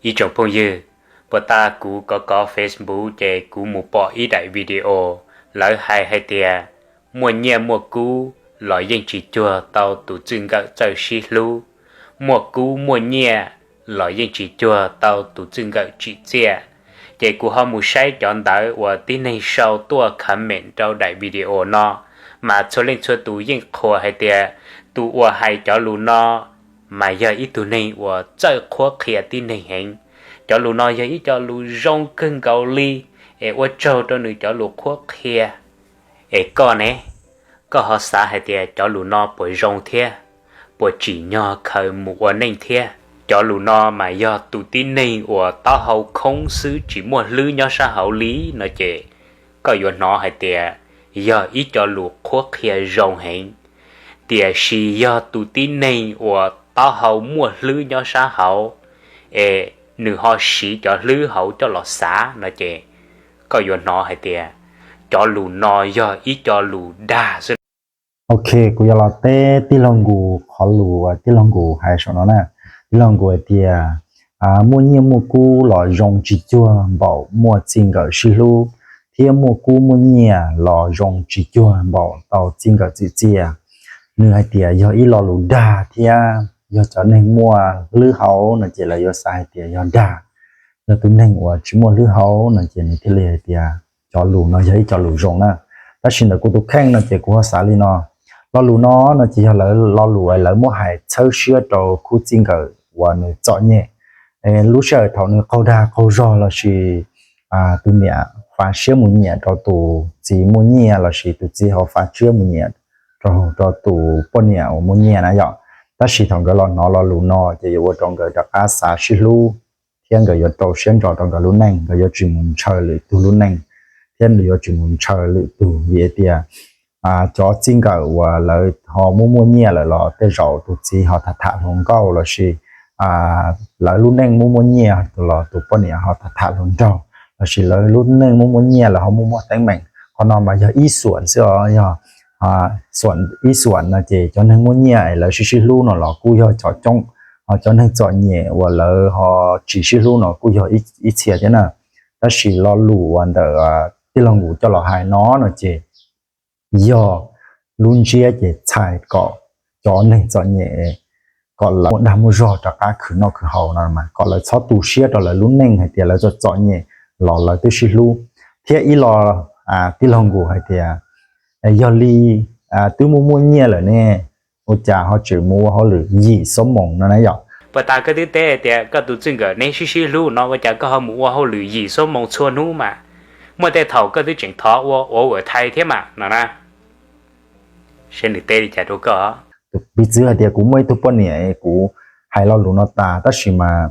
Ib tsoom phooj ywg, puag ta kuv kov kov Facebook ces kuv mus pom ib daim video, lawv hais hais tias muaj nyiaj muaj kub los yeej tsis cuag tau tus txij nkawm txawj sib hlub, muaj kub muaj nyiaj los yeej tsis cuag tau tus txij nkawm tsim txiaj. Ces kuv ho mus saib cov ntawv uas tib neeg sau tuaj comment rau daim video no, mas txhua leej txhua tus yeej qhuas hais tias tus uas hais cov lus no mas yog ib tug neeg uas txawj qhuab qhia tib neeg heev. Cov lus no yog ib co lus zoo kawg nkaus li, es ua tsaug rau nws cov lus qhuab qhia. Es koj ne, koj ho xav hais tias cov lus no puas zoo thiab, puas tsim nyog khaws mus ua neej thiab? Cov lus no mas yog tus tib neeg uas taub hau khoob xwb tsis muaj hlwb nyob sab hauv li no ces koj yuav hnov hais tias yog ib co lus qhuab qhia zoo heev. Tiam sis yog tus tib neeg uas taub hau muaj hlwb nyob sab hauv, es nws ho siv cov hlwb hauv coj los xav no ces koj yuav hnov hais tias cov lus no yog ib co lus dag xwb. Ok, kuv yuav los teb tij laug Nkus qhov lus uas tij laug Nkus hais saum no na. Tij laug Nkus hais tias muaj nyiaj muaj kub los zoo tsis cuag npaum muaj txij nkawm sib hlub, thiab muaj kub muaj nyiaj los zoo tsis cuag npaum tau txij nkawm txim txiaj. Nws hais tias yog ib lo lus dag thiab yog cov neeg muaj hlwb hauv no ces lawv yuav xav hais tias yog dag. Yog tus neeg uas tsis muaj hlwb hauv no ces nws thiaj li hais tias cov lus no yog ib co lus zoo na. Tab sis ntawm kuv tus kheej no ces kuv ho xav li no. Lo lus no no ces yog lawv lo lus uas lawv muab hais txhawb siab rau khub txij nkawm uas nws txom nyem. Lub sij hawm thaum nws qaug dag qaug zog lossis tus niam fav siab mus nyiam rau tus txiv muaj nyiaj lossis tus txiv ho fav siab mus nyiam rau, rau tus poj niam uas muaj nyiaj na yom. Tab sis thaum nkawd los hnov lo lus no ces yuav ua rau nkawd rov qab xav sib hlub, thiab nkawd yuav rau siab ntso rau nkawd lub neej, nkawd yuav tsis mus ntshaw lwm tus lub neej, thiab nkawd yuav tsis mus ntshaw lwm tus vim hais tias cov txij nkawm uas lawv ho muaj muaj nyiaj lawm los tej zaum tus txiv ho tham tham hluas nkauj lossis lawv lub neej muaj muaj nyiaj los tus poj niam ho tham tham hluas nraug lossis lawv lub neej muaj muaj nyiaj lawv ho muaj muaj teeb meem. Qhov no mas yog ib xuam xwb os, yog xuam, ib xuam no ces cov neeg muaj nyiaj es lawv sib sib hlub no los kuj yog cov coob, ho cov neeg txom nyem uas lawv ho tsis sib hlub no kuj yog ib txhia thiab na. Tab sis lo lus uas ntawm tij laug Nkus coj los hais no no ces yog lub ntsiab ces txhais kom cov neeg txom nyem kom lawv muaj dag muaj zog rov qab khwv noj khwv haus no mas kom lawv txhob tu siab rau lawv lub neej hais tias lawv txom txom nyem los lawv twb sib hlub. Thiab ib lo tij laug Nkus hais tias yog li twb muaj muaj nyiaj lawm ne, ua cas ho tseem mus ua hauj lwm yim xob moos no na yom? Puag ta koj twb teb tias koj tus txij nkawm neb sib sib hlub no ua cas koj ho mus ua hauj lwm yim xob moos txhua hnub mas? Muaj tej thaum koj twb tseem thov ua ua ua thai thiab mas no na. Seb nws teb li cas rau koj. Piv txwv hais tias kuv muaj ib tug poj niam, kuv hais lo lus no tas tab sis mas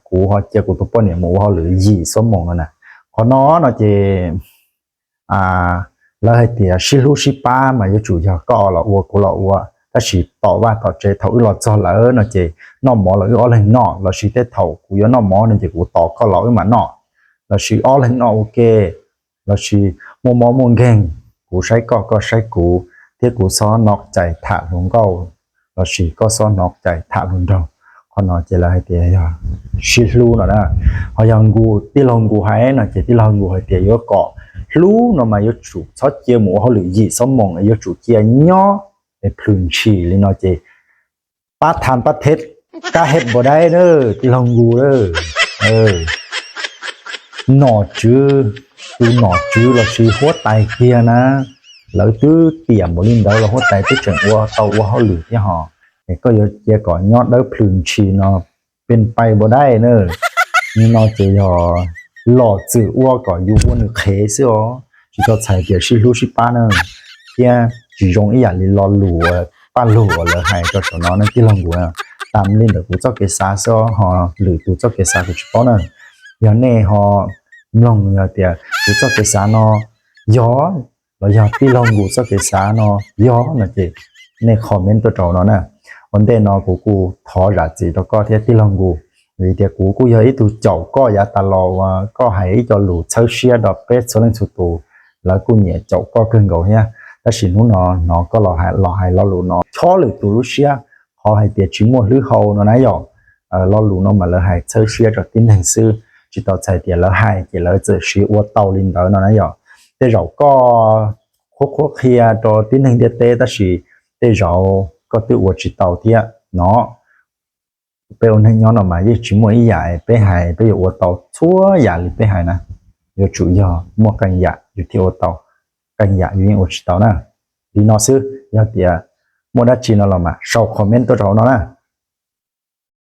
kuv ho cia kuv tus poj niam mus ua hauj lwm yim xob moos no na. Qhov no no ces lawv hais tias sib hlub sib pab mas yuav tsum yog koj los ua kuv los ua, tab sis tom vaj tom tsev thaum wb los txog lawm no ces noj mov los wb ob leeg noj, lossis tej thaum kuv yuav noj mov no ces kuv tos koj los wb mam noj, lossis ob leeg noj ua ke, lossis muaj mob muaj nkeeg, kuv saib koj koj saib kuv, thiab kuv txhob nov cai tham hluas nkauj, lossis koj txhob nov cai tham hluas nraug. Qhov no ces lawv hais tias yog sib hlub no na. Ho yog Nkus, tij laug Nkus hais no ces tij laug Nkus hais tias yuav kom hlub no mas yuav tsum txhob cia mus ua hauj lwm yim xob moos, yuav tsum cia nyob es plhws ntshis li no ces pab tham pab theb kab hej npaum dai na, tij laug Nkus na. Nom tswv, tus nom tswv lossis huab tais kiag na, lawv twb tiam npaum li ntawd los huab tais twb tseem ua tau ua hauj lwm thiab ho, es koj yuav cia kom nyob dawb plhws ntshis no, pes pais npaum dai na. Nim no ces yog los txwm ua kom yus ua nws qhev xwb os, tsis tau txhais tias sib hlub sib pab na. Thiab tsis zoo ib yam li lo lus uas paj lug uas lawv hais rau saum no ne tij laug Nkus. Tas li ntawm kuv txoj kev xav xwb os, ho lwm tus txoj kev xav kuv tsis paub na. Yog nej ho mloog yog tias kuv txoj kev xav no yog, los yog tij laug Nkus txoj kev xav no yog no ces nej comment tuaj rau no na. Ua ntej no kuv kuj thov zam txim rau koj thiab tij laug Nkus, vim tias kuv kuj yog ib tug caum koj yav tas los uas koj hais ib co lus txhawb siab rau peb txhua leej txhua tus, lawv kuj nyiam caum koj kawg nkaus thiab. Tab sis hnub no hnov koj los hais lo lus no chob lwm tus lub siab, qhov hais tias tsis muaj hlwb hau no na yom. Lo lus no mas lawv hais txhawb siab rau tib neeg xwb, tsis tau txhais tias lawv hais ces lawv txawm siv ua tau li ntawd no na yom. Tej zaum koj qhuab qhuab qhia rau tib neeg ntiaj teb tab sis tej zaum koj twb ua tsis tau thiab no. Peb ua neej nyob no mas yeej tsis muaj ib yam peb hais peb yuav ua tau txhua yam li peb hais na. Yuav tsum yog muaj qee yam yus thiaj ua tau, qee yam yus yeej ua tsis tau na. Li no xwb, yog tias muaj dab tsi no los mas sau comment tuaj rau hauv no na.